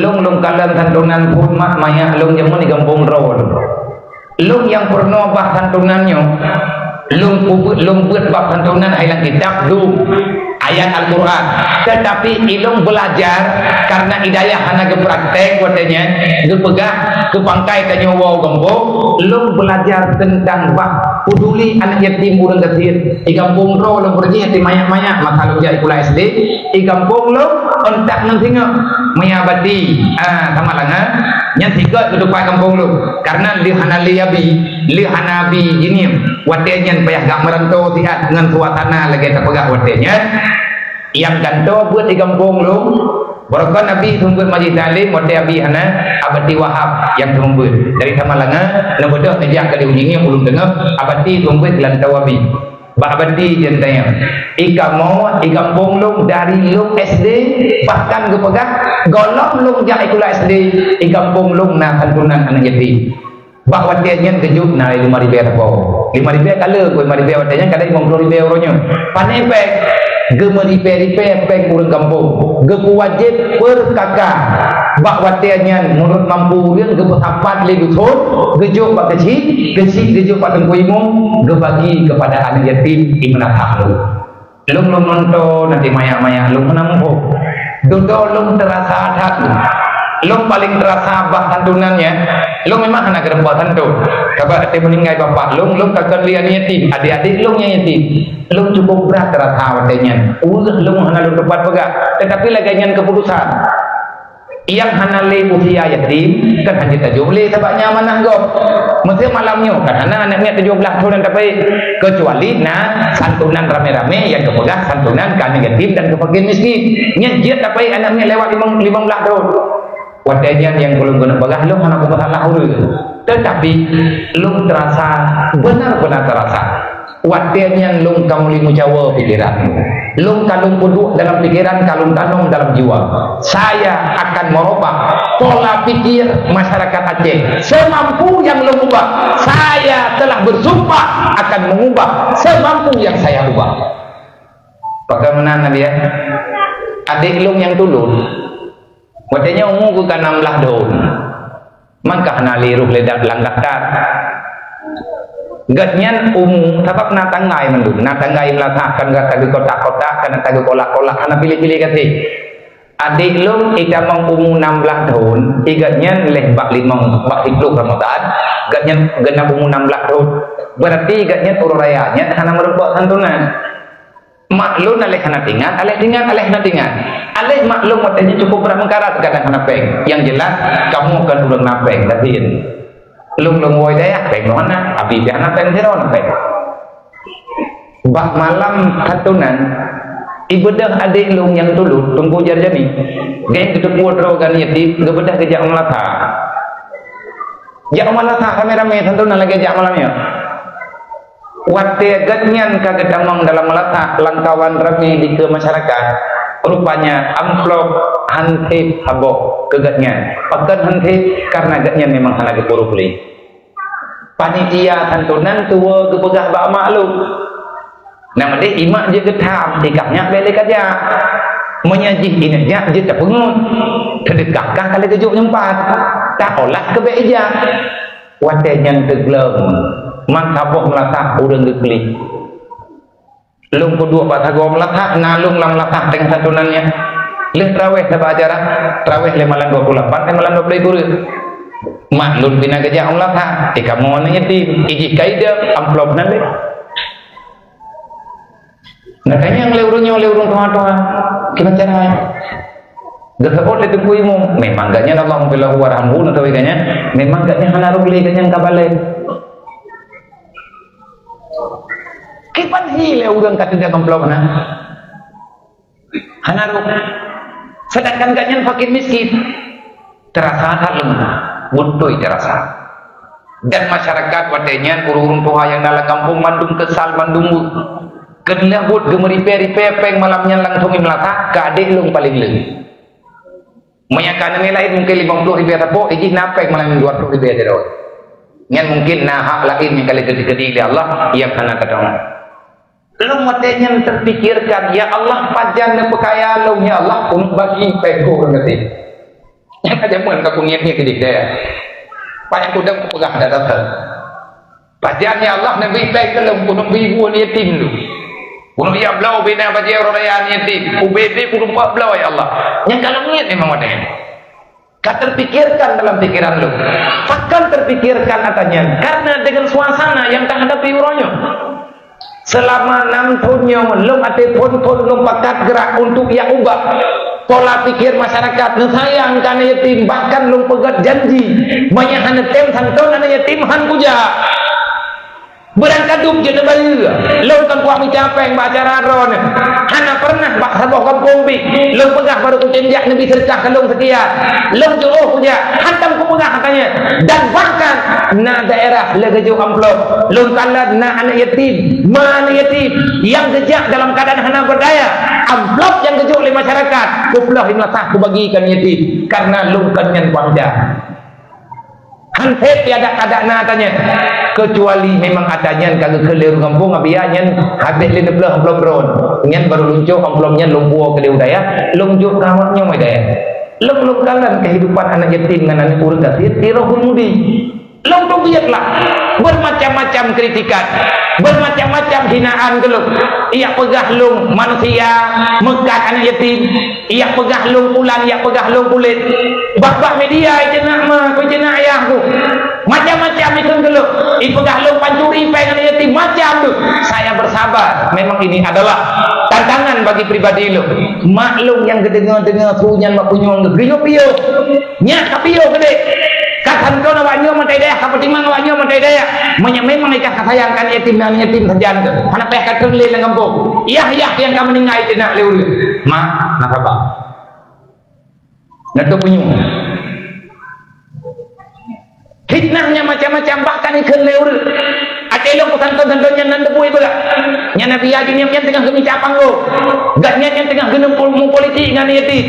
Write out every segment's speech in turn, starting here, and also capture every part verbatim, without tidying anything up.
Lôn, lôn kalon santunan phon mak manyak lôn jameun di gampông droe lôn. Lôn nyang peurunoe bah santunan nyoe, lôn peubuet, lôn buet bah santunan hai lam kitab dum ayat Al-Quran. Teutapi ilôn beulajar karna i dayah hana geupraktek watée nyan, geupeugah keu pangkai tanyoe woe gampông, lôn beulajar teuntang bah peuduli aneuk yatim ureuëng gasien. I gampông droe lôn beureuji yatim manyak-manyak masa lôn jak sikula S D. I gampông lôn, ôn that ngon singoh. Meuya bati, ah, sama langa, nyan sigoe keutupat gampông lôn. Karna lheueh hana lé abi, lheueh hana abi jihnyan. Watée nyan payah gak meuranto siat ngon suasana lagée tapeugah watée nyan. Nyang gantoe beuet di gampông lôn, barokon abi seumeubeuet majlis taklim, watée abi hana, abati Wahab nyang seumeubeuet. Dari sama langa, neubeudôh neujak ka di ujeuen nyoe ulôn teungoh, abati seumeubeuet geulantoe abi. Bak bati jeuet tanyong. I kamoe, i gampông lôn dari lôn S D, bahkan geupeugah, gohlom lôn jak sikula S D, i gampông lôn na santunan aneuk yatim. Bak watée nyan geujok na lima ribée sapo. Lima ribée ka le, lima ribée watée nyan kadang limong ploh ribée uroe nyoe. Pane péng, geumeuribée-ribée péng ureuëng gampông. Geupeuwajéb per K K. Bak watée nyan meunurot mampu ureuëng geupeusapat lé duson, geujok bak keuchik, keuchik geujok bak teungku imum, geubagi keupada aneuk yatim di meunasah lôn. Lôn, lôn nonton nanti manyak-manyak lôn hana muphom. Dudoe lôn teurasa that. Lôn paleng teurasa bah santunan nyan. Lôn memang hana keureubeuen santun. Sabab watée meuninggai bapak lôn, lôn ka kon lé aneuk yatim, adik-adik lôn nyang yatim. Lôn cukup brat teurasa watée nyan. Ureuëng lôn hana lôn teupat peugah, teutapi lagée nyan keuputusan. Nyang hana lé usia yatim, kan hana tajok lé sabab nyan amanah gob. Meusé malam nyoe kan hana aneuk miet tujoh blaih thon nyang tapaéh, keucuali na santunan ramé-ramé nyang geupeugah santunan keu aneuk yatim dan keu fakir miskin. Nyan jeuet tapaéh aneuk miet lewat limong, limong blaih thon. Watée nyan nyang ulôn keuneuk peugah lôn hana peue masalah ureuëng. Teutapi lôn teurasa, beuna-beuna teurasa. Watée nyan lôn ka mulai meucawa pikeran. Lôn ka lôn peuduek dalam pikeran, ka lôn tanom dalam jiwa. Saya akan merubah pola pikir masyarakat Aceh. Semampu yang lôn ubah, saya telah bersumpah akan mengubah semampu yang saya ubah. Bagaimana Nabi ya? Adik lôn nyang tulun. Watée nyan umu geuh ka nam blaih thon. Mangka hana lé roh lé dak lam daftar. Gobnyan umu, sabab na tanggai mandum, na tanggai meulasah, tanggai tageu kotak-kotak, kana tageu kolak-kolak, hana piléh-piléh gaséh. Adik lôn itamong umu nam blaih thon, i gobnyan lheueh bak limong, bak siplôh Ramadan, gobnyan geunap umu nam blaih thon. Berarti gobnyan uroe raya nyan hana meurumpok santunan. Mak lôn aléh hana tingat, aléh tingat, aléh hana tingat. Aléh mak lôn watée nyan cukup brat meukarat, kadang hana péng. Nyang jeulaih, kamoe kon ureuëng na péng, tapi lôn, lôn woe dayah péng lôn hana, abi pih hana péng, sidroe na péng. Bak malam santunan, ibeudôh adik lôn nyang tulun, Teungku Jarjani. Gobnyan geuteupeue droe gobnyan yatim, geubeudôh geujak u meulasah. Jak u meulasah ramé-ramé, santunan lagée jak malam nyoe. Watée gobnyan ka geutamong dalam meulasah lam kawan ramé dikeue masyarakat, rupanya amplop han sép saboh keu gobnyan. Pakon han sép? Karna gobnyan memang hana geupuruh lé. Panitia santunan tuwoe geupeugah bak mak lôn, "Nama deh imak jeuet geutham, ikah nyak bék lé kajak. Meunyoe jih inong jak jeuet tapeungon, teudeukah kah ka lheueh geujok nyumpat, taolah keu bék ijak." Watée nyan teugleueng, mangka boh meulasah ureuëng geuklik. Lôn peuduek bak sagoe meulasah, na lôn lam meulasah teuh santunan nyan. Lheueh traweh sabe acara, traweh lé malam dua puluh lapan, lé malam dua puluh sikureueng. Mak lôn pih na geujak u meulasah, di kamoe aneuk yatim, ijih ka idong, amplop na lé. Nah, tanyong lé ureuëng nyoe, lé ureuëng tuha-tuha, kiban cara. Geuseuôt lé Teungku Imum, memang gobnyan Allahumma ghfir lahu warhamhu, na tawi gobnyan, memang gobnyan hana rôh lé gobnyan ka balée. Kiban hi lé ureuëng ka teudak amplop na. Hana rôh. Sedangkan gobnyan fakir miskin. Terasa that leumoh. Beutôi terasa. Dan masyarakat watée nyan ureuëng-ureuëng tuha nyang na lam gampông mandum keusal mandum. Keuneulheueh buet geumeuripée-ripée péng malam nyan langsong imeulasah keu adék lôn paleng le. Meunyoe ka aneuk miet laén mungken limong ploh ribée sapo, ijih na péng malam dua ploh ribée sidroe. Nyan mungken na hak laén nyang ka lheueh geudeh lé Allah nyang hana tadong. Lôn watée nyan teupikirkan, "Ya Allah, pajan neupeukaya lôn, ya Allah, keuneuk bagi péng keu ureuëng gasien." Nyang ka jameun ka kuniet-niet keudeh deh. Pajan kudang kupeugah dah datang. Pajan ya Allah Nabi pai keu lôn keuneuk bi bu aneuk yatim tu. Keuneuk ya bloe bina bajée uroe raya aneuk yatim. Ubé-bé kudumpak bloe ya Allah. Nyang ka lôn niet memang watée nyan. Ka terpikirkan dalam pikiran lôn. Pakon terpikirkan ata nyan? Karena dengan suasana yang ka hadapi uroe nyoe. Seulama nam thon nyoe, lôn até phon-phon lôn pakat geurak untuk jak ubah pola pikir masyarakat neusayang keu aneuk yatim, bahkan lôn peugét janji, meunyo hana tem santon aneuk yatim, han kujak. Beurangkadup jeuet neubayeue, lôn kon kuat mita péng bak acara droeneuh. Hana pernah bak saboh gampông pih lôn peugah barô kutem jak neubi seudeukah keu lôn seukian. Lôn jiôh kujak, hantom kupeugah katanya. Dan bahkan na daerah lé geujok amplop. Lôn kalon na aneuk yatim, ma aneuk yatim nyang geujak dalam keuadaan hana beurdaya. Amplop nyang geujok lé masyarakat, kuploh i meulasah kubagi keu aneuk yatim, kareuna lôn kon nyan kuat mita. Han sép pih adak-adak na ata nyan. Kecuali memang ata nyan ka geukheun lé ureueng gampông, abia nyan habéh lé neuploh amplop droen. Nyan barô lôn cok amplop nyan lôn puwoe keudéh u dayah, lôn jok keu awak nyoe dayah. Lôn, lôn kalon kehidupan aneuk yatim ngon aneuk ureueng gasien di Rohul Mudi. Lôn teubiet lah. Bermacam-macam kritikan, bermacam-macam hinaan keu lôn. Ijak peugah lôn manusia meukat aneuk yatim. Ijak peugah lôn pulan, ijak peugah lôn pulet. Bak-bak media ijeunak ma, ku ijeunak ayah ku. Macam-macam ikheun keu lôn. Ipeugah lôn pancuri péng aneuk yatim, macam tu. Saya bersabar. Memang ini adalah tantangan bagi pribadi lôn. Mak lôn nyang geudeungoe-deungoe su nyan bak punyueng geuh, geuyue piôh. Nyak ka piôh keudéh. Ka santon awak nyoe meutai dayah, ka peutimang awak nyoe meutai dayah. Meunyo memang ikah ka sayang keu aneuk yatim, aneuk yatim sajan tu. Hana payah ka treun lé lam gampông. Yah-yah nyang ka meuninggai teunak lé ureueng. Mak, na saba. Na teupunyueng. Fitnah nyan macam-macam, bahkan ikheun lé ureueng. Até lôn peusanton-santon nyan nan deubui beurah. Nyan Nabi Haji nyan, nyan teungoh geumita panggong. Gobnyan nyan teungoh geuneuk pol-, meupolitik ngon yatim.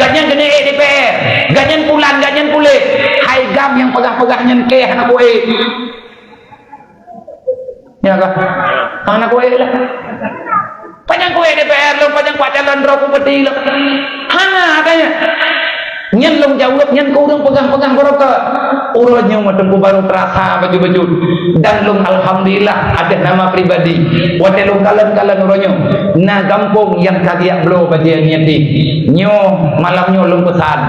Gobnyan keuneuk ék D P R. Gobnyan pulan, gobnyan pulet. Hai gam nyang peugah-peugah nyan kèe hana kuék. Ya kah? Hana kuék lah. Pajan kuék D P R lôn, pajan kuat calon droe bupati lôn. Hana katanya. Nyan lôn jaweueb nyan keu ureueng peugah-peugah barokah. Uroe nyoe meuteumpu barô teurasa bacut-bacut. Dan lôn alhamdulillah atas nama pribadi. Watèe lôn kalon-kalon uroe nyoe, na gampông nyang ka geujak bloe bajèe aneuk yatim. Nyoe malam nyoe lôn peusan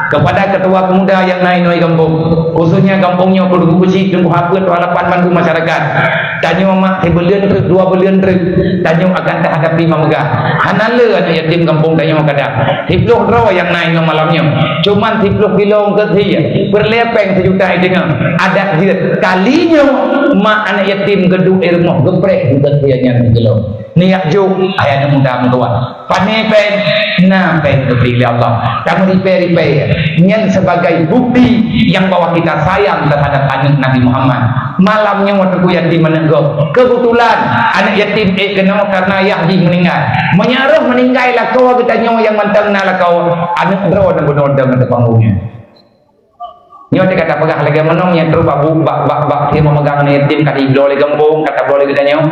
kepada ketua pemuda nyang na inoe gampông, khususnya gampông nyoe Teungku Beusi, Teungku Hafeut, Tuha Lapan, bantu masyarakat. Tanyoe mak sibuleuen treuk, dua buleuen treuk, tanyoe akan tahadapi meumeugah. Hana le aneuk yatim gampông tanyoe kadang. Siplôh droe nyang na inoe malam nyoe. Cuman siplôh kilo eungkôt sie, peureulèe péng sijuta i deungoe. Adak jeuet kali nyoe mak aneuk yatim geuduek i rumoh geupreh eungkôt sie nyan sikilo. Neujak jok, hai aneuk muda meutuah. Pané péng, na péng geubri lé Allah. Tameuripèe-ripèe. Nyan sebagai bukti nyang bahwa kita sayang terhadap aneuk Nabi Muhammad. Malam nyoe teungku yatim aneuk gob. Keubeutulan, aneuk yatim ék keunoe kareuna yah jih meuninggai. Meunyoe roh meuninggai lakoe geutanyoe nyang mantong na lakoe, aneuk droe nyang bunoe dong ateueh panggong nyan. Nyoe teuka tapeugah lagèe meunoe nyang trôk bak bu-, bak, bak, bak, si memegang aneuk yatim ka jibloe lé gampông, ka tabloe lé geutanyoe.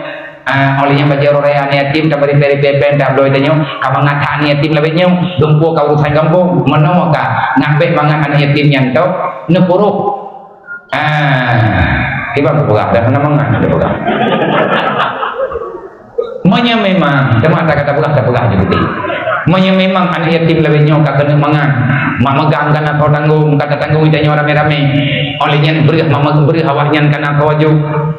Ah, óh lheueh nyan bajèe uroe raya aneuk yatim, tameuripèe-ripèe péng, tabloe geutanyoe, ka mangat that aneuk yatim lagèe nyoe, geumpo ka urusan gampông, meunoe ka, ngat bèk mangat aneuk yatim nyan tôh, neupuruh. Ah, kiban kupeugah, dah keuneuk mangat, dah peugah. Meunyoe memang, teuma ata ka tapeugah, tapeugah ju beutôi. Meunyoe memang aneuk yatim lagèe nyoe ka keuneuk mangat, mak megang ka na soe tanggong, ka tatanggong geutanyoe ramé-ramé. Óh lheueh nyan breueh, mak, breueh awak nyan ka na soe jok.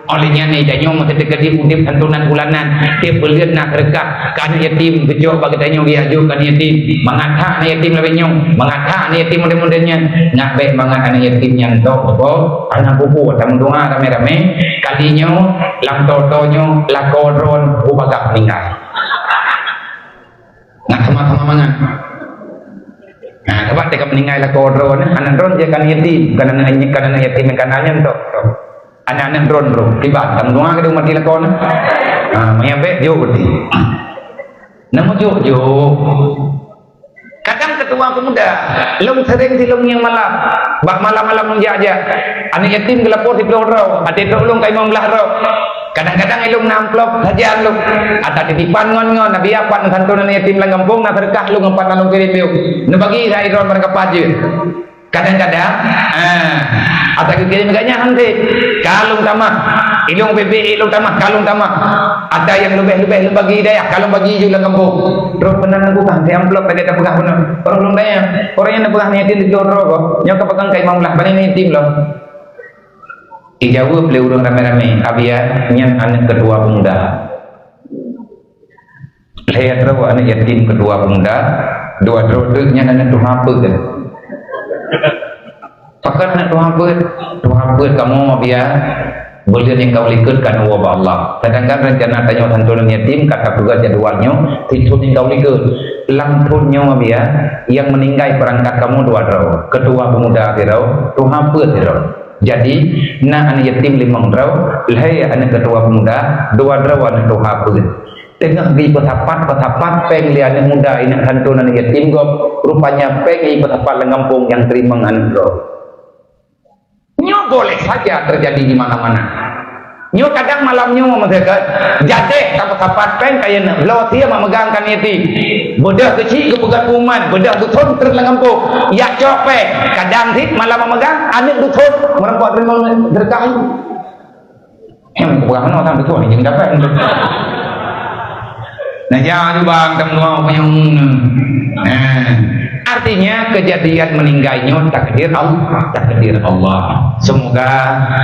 Óh lheueh nyan geutanyoe meusti teukeudi udép santunan bulanan, tiep buleuen na seudeukah keu aneuk yatim, geucok bak geutanyoe geujak jok keu aneuk yatim. Mangat that aneuk yatim lagèe nyoe, mangat that aneuk yatim model-model nyan. Ngat bèk mangat aneuk yatim nyan tôh, tôh, aneuk pupu, tameudoa ramé-ramé. Kali nyoe, lam tô-tô nyoe, lakoe droen, bubagaih meuninggai. Ngat sama-sama mangat. Nah, sabab teuka meuninggai lakoe droen, aneuk droen jeuet keu aneuk yatim, bukan aneuk, bukan aneuk yatim nyang ka na nyan tôh, tôh. Aneuk-aneuk droen, droen. Kiban, tameudoa keu mati lakoe nyan. Ah, meunyo bèk, jok beutôi. Namun jok, jok. Kadang ketua pemuda, lôn sering silôn ngieng malam. Bak malam-malam lôn jak-jak. Aneuk yatim geulapor siplôh droe, até trôk lôn ka limong blah droe. Kadang-kadang ilông na amplop sajan lông. Ata titipan ngon-ngon, na biaya pat neusantonan yatim lam gampông, na seudeukah lông, pat na lông kirém yôh. Neubagi saidron barangkapat jeuet. Kadang-kadang, ah, ata geukirém gobnyan han sép. Ka lông tamah. Ilông bèk-bèk ilông tamah, ka lông tamah. Ata nyang leubeh-leubeh lông bagi dayah, ka lông bagi jeuet lam gampông. Trôh peunan nangku kan, di amplop lagèe tapeugah peunan. Ureueng lông dayah, ureueng nyang neupeugah yatim di droe-droe gob. Nyoe ka peugah keu imam lah, bani yatim lom. Ijaweueb lé ureueng ramé-ramé, "Abiya, nyan aneuk keutua peumuda." Lhèe droe aneuk yatim keutua peumuda, dua droe teuk nyan aneuk tuha peuet. Pakon aneuk tuha peuet? Tuha peuet kamoe, Abiya, buleuen nyang ka u likôt ka neuwoe bak Allah. Sedangkan rencana tanyoe santonan yatim ka tapeugah jadwal nyoe, sithôn nyang ka u likôt. Lam thôn nyoe, Abiya, nyang meuninggai peurangkat kamoe dua droe, keutua peumuda sidroe, tuha peuet sidroe. Jadi, na aneuk yatim limong droe, lhèe aneuk keutua peumuda, dua droe aneuk tuha peuet. Teungoh geupeusapat-peusapat péng lé aneuk muda nyang santonan yatim gob, rupanya péng geupeusapat lam gampông nyang teurimong aneuk droe. Nyoe boleh saja terjadi di mana-mana. Nyoe kadang malam nyoe, maksud ka, jadeh tapeusapat péng kayèe neuk bloe sie mak meugang kan yatim. Beudôh keuchik geupeugah umat, beudôh dusun trok lam gampông. Jak cok péng, kadang cit malam mak meugang, aneuk dusun meureumpok teurimong seudeukah. Em, peugah meunoe sang dusun, jeuet dapat. Nah, jangan lubang teumanoe peue nyang, nah. Artinya, kejadian meninggal nyoe takdir Allah, takdir Allah. Semoga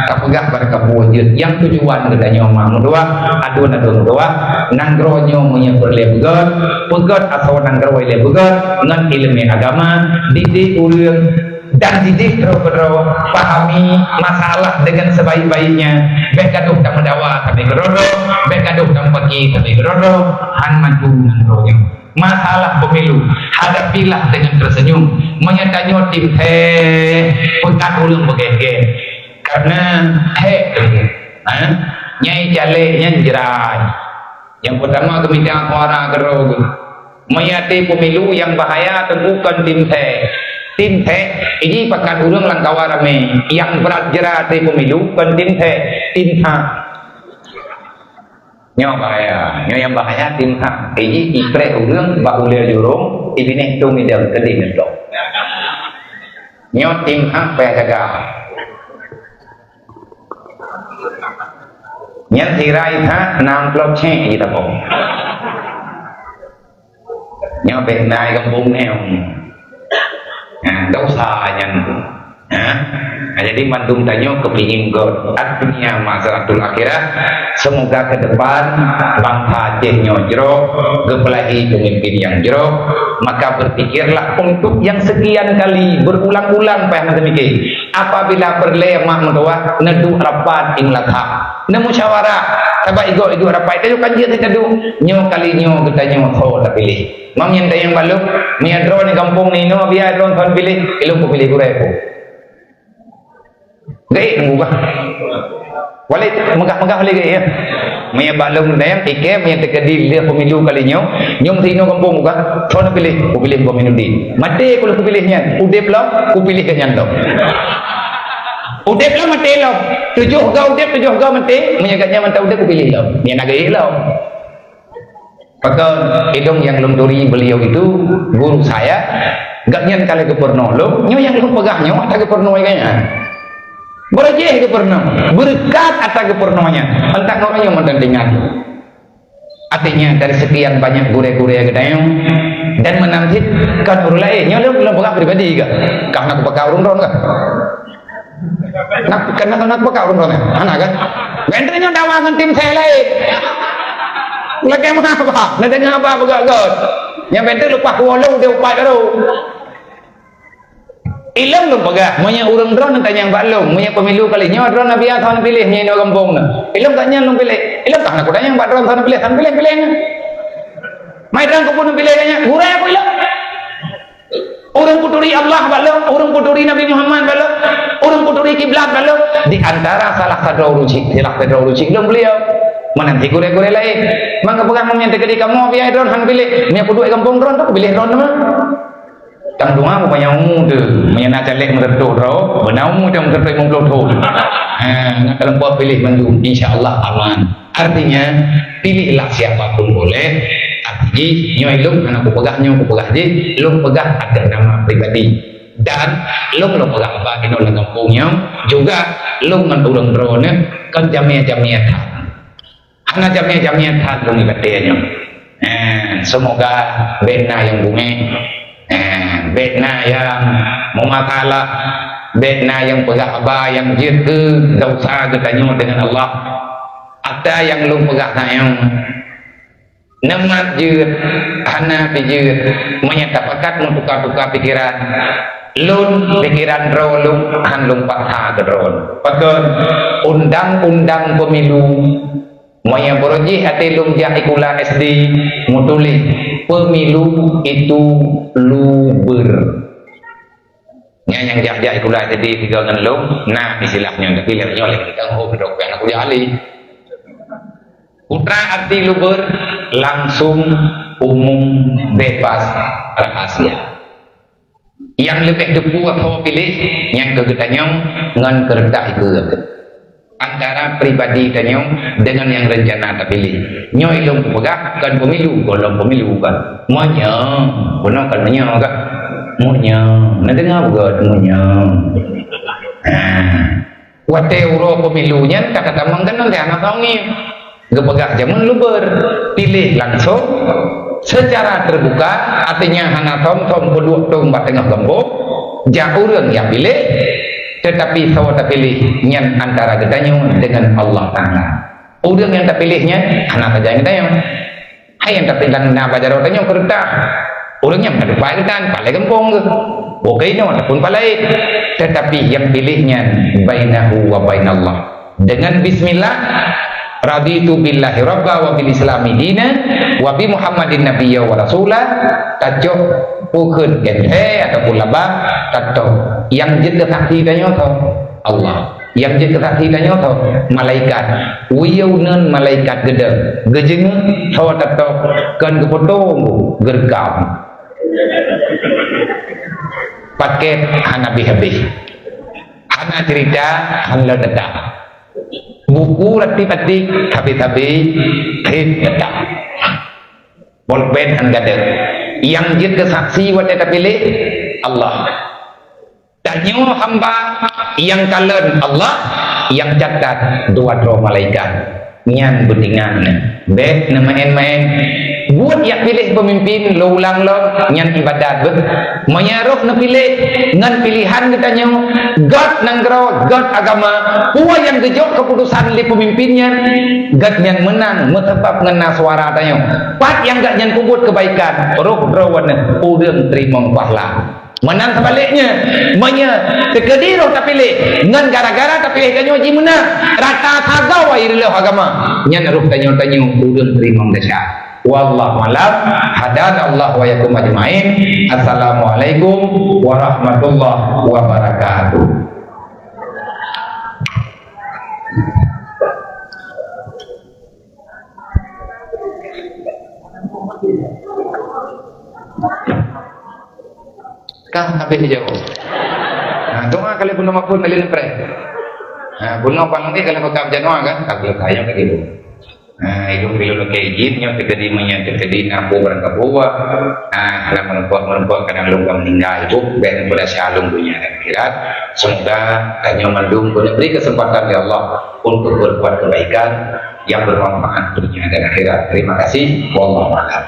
tapeugah barokah buet jeuet nyang tujuan geutanyoe mak meutuwah, aduen-aduen meutuwah, nanggroe nyoe meunyoe peureulèe peugöt, peugöt asoe nanggroe ilèe peugöt ngon ileumèe agama, didik ureueng dan didik droe keudroe pahami masalah dengan sebaik-baiknya. Bèk gadoh tameudawa sabe keudroe-droe, bèk gadoh tameupaké sabe keudroe-droe, han maju nanggroe nyoe. Masalah pemilu, hadapilah dengan tersenyum. Meunyoe tanyoe tim hék, peukat ureueng beugèt-gèt. Karena hék, ha? Nyai caleg nyan jrai. Nyang peutama geumita suara keudroe geuh. Meunyoe ateueh pemilu nyang bahaya teungku kon tim hék. Tim hék, iji pakat ureueng lam kawan ramé. Nyang brat jrai ateueh pemilu kon tim hék, tim sa. Nyoe bahaya. Nyoe nyang bahaya tim hak. Iji ipreh ureueng bak ulèe jurông, ibinéh tông idong keudéh neutôk. Nyoe tim hak payah jaga. Nyan sira iphak nam plôh cék jitapông. Nyoe bèk na gampông nyoe. Nah, dosa nyan. Nah, jadi mandum tanyoe keupingin göt. Ad-dunya mazra'atul akhirah. Semoga ke depan bangsa Aceh nyoe jroh, geupeulahé pemimpin nyang jroh. Maka berpikirlah untuk yang sekian kali, berulang-ulang payah meuteumikir. Apabila peureulèe mak meutuwah, neuduek rapat imlakha. Neumusyawarah, sabab igoe iduek rapat, tanyoe kan jeuet tanyoe. Nyoe kali nyoe geutanyoe ho tapiléh. Meunyoe tanyong bak lôn, meunyoe droeneuh gampông nyoe, biya droeneuh kon piléh, ilôn kupiléh gurèe ku. Gaék meuubah. Walai meugah-meugah lé gaék, ya. Meunyoe bak lôn nyan, pikée, meunyoe teukeudi lé pemilu kali nyoe, nyoe meusi inoe gampông meuubah, kon piléh, kupiléh Muhammad Nurdin. Maté ku lôn kupiléh nyan, udép lom, kupiléh geuh nyan lom. Udép lom maté lom. Tujoh goe udép, tujoh goe maté, meunyoe geuh nyan mantong udép kupiléh lom. Nyan na gaék lom. Pakon, ilôn nyang lôn turi beliau itu guru saya, gobnyan ka lheueh geupeurunoe lôn, nyoe nyang lôn peugah nyoe ata geupeurunoe gobnyan. Beurajih geupeurunoe, beureukat ata geupeurunoe nyan. Entah ngon nyoe mantong teuingat. Artinya, dari sekian banyak gurèe-gurèe geutanyoe, dan meunan cit kon ureueng laén, nyoe lôn, lôn peugah pribadi geuh. Ka hana kupakat ureueng droen geuh. Nak, keunan, keunan peugah ureueng droeneuh. Hana kan? Bèk nyoe dawa ngon tim sel laén. Lagèe meuhaba, na deungoe haba peugah göt. Nyang bèk leupah kuwoe lôn udép upat baru. Ilôn lôn peugah, meunyoe ureueng droeneuh tanyong bak lôn, meunyoe pemilu kali nyoe droeneuh biasa neupiléh nyoe inoe gampông nyoe. Ilôn gobnyan lôn piléh. Ilôn ka hana kutanyong bak droeneuh neupiléh, neupiléh-piléh nyoe. Mai droeneuh keupeue neupiléh gobnyan, gurèe ku ilôn. Ureueng peuturi Allah bak lôn, ureueng peuturi Nabi Muhammad bak lôn, ureueng peuturi kiblat bak lôn, di antara salah sidroe ureueng chik, salah sidroe ureueng chik lôn beliau. Meunan cit gurèe-gurèe laén. Maka peugah meunyoe teukeudi kamoe biaya droeneuh han piléh, meunyoe peuduek gampông droeneuh tu, piléh droeneuh teuma. Tang dua bukan nyang umu tu, meunyo na caleg meureutôh droe, beuna umu nyang meureutôh limong ploh thon. Ha, nak kalon piléh mandum, insya Allah aman. Artinya, pilihlah siapa pun boleh, tapi nyoe lôn hana kupeugah nyoe, kupeugah jih, lôn peugah atas nama pribadi. Dan lôn, lôn peugah bak inoe lam gampông nyoe, juga lôn ngon ureuëng droeneuh kon jamé-jamé that. Hana jamé-jamé that lôn ibaté nyoe. Eh, semoga bék na nyang beungéh. Eh, bék na nyang meumasalah, bék na nyang peugah haba nyang jeuet keu desya geutanyoe deungon Allah. Ata nyang lôn peugah tanyoe, neumat jeuet, hana pih jeuet, meunyo tapakat meutuka-tuka pikeran. Lôn, pikeran droe lôn, han lôn paksa keu droe. Pakon, undang-undang pemilu, meunyo baroe jih até lôn jak sikula S D, meutuléh, pemilu itu luber. Nyan nyang jak-jak sikula S D sigoe ngon lôn, na istilah nyan, tapi lheueh nyoe lé, teuh ho keudok, hana kujak alé. Putra arti luber, langsung, umum, bebas, rahasia. Nyang leubeh teupeue ho piléh, nyan keu geutanyoe ngon keureutah ikeu. Antara pribadi tanyoe deungon nyang reuncana tapiléh. Nyoe lôn peugah kon pemilu, gohlom pemilu kan. Meunyoe, bunoe kon meunyoe kan. Meunyoe, neudeungoe beugöt meunyoe. Ha. Watée uroe pemilu nyan ka tatamong keunoe lé hana soe ngieng. Geupeugah jameun luber, piléh langsong, secara terbuka, artinya hana som-som peuduek tom bak teungoh gampông, jak ureuëng nyang piléh, tetapi soe tapiléh nyan antara geutanyoe deungon Allah Taala. Ureuëng nyang tapiléh nyan hana sajan geutanyoe. Hai nyang tapiléh na bak jaroe tanyoe keureutah. Ureuëng nyang meudupai geutan, palai gampông geuh. Bukai nyoe ataupun palai. Tetapi nyang piléh nyan bainahu wa bainallah. Dengan bismillah, raditu billahi rabba wa bil islami dina wa bi Muhammadin nabiyya wa rasula, tacok pukheun genthe ataupun laba, tatok. Nyang jeuet keu saksi tanyoe soe? Allah. Nyang jeuet keu saksi tanyoe soe? Malaikat. Uyeunan malaikat geudong. Geujeungeuk soe tatok kon geupoto, geureukam. Paket hana habéh-habéh. Hana cerita, hana data. Buku ratik-ratik, habéh-habéh, hit data. Bolpen han gadôh. Nyang jeuet keu saksi watée tapiléh, Allah. Tanyoe hamba nyang kalon Allah, nyang catat dua droe malaikat. Nyan beutingan, bék neumaén-maén. Buet jak piléh peumimpin lôn ulang lom, nyan ibadat beuh. Meunyo roh neupiléh ngon pilihan geutanyoe, göt nanggroe, göt agama, peue nyang geujok keuputusan lé peumimpin nyan, göt nyang meunang meusabab ngon na suara tanyoe. Pat nyang göt nyan peubuet keubaikan, roh droeneuh ureuëng teurimong pahala. Meunan seubaliknya, meunyo teukeudi roh tapiléh ngon gara-gara tapiléh tanyoe jimeunang, rata sagoe ireuloh agama, nyan roh tanyoe-tanyoe ureuëng teurimong desya. Wallahu a'lam. Hadanallahu wa iyyakum ajmain. Assalamualaikum warahmatullahi wabarakatuh. Ka habéh jaweueb. Ha, doa kali bunoe maupun kali leupre. Ha, bunoe palang ni kali bekam janoe kan, tak boleh sayang lagi tu. Ha, itu perlu pakai izin yang terjadi menyang terjadi nampu barang kabuah. Ha, kalau menumpuk-menumpuk kadang lungkam meninggal ibu, baik daripada shalom dunia dan akhirat. Semoga tanyoe mandum boleh beri kesempatan ya Allah untuk berbuat kebaikan yang bermanfaat dunia dan akhirat. Terima kasih. Wallahu a'lam.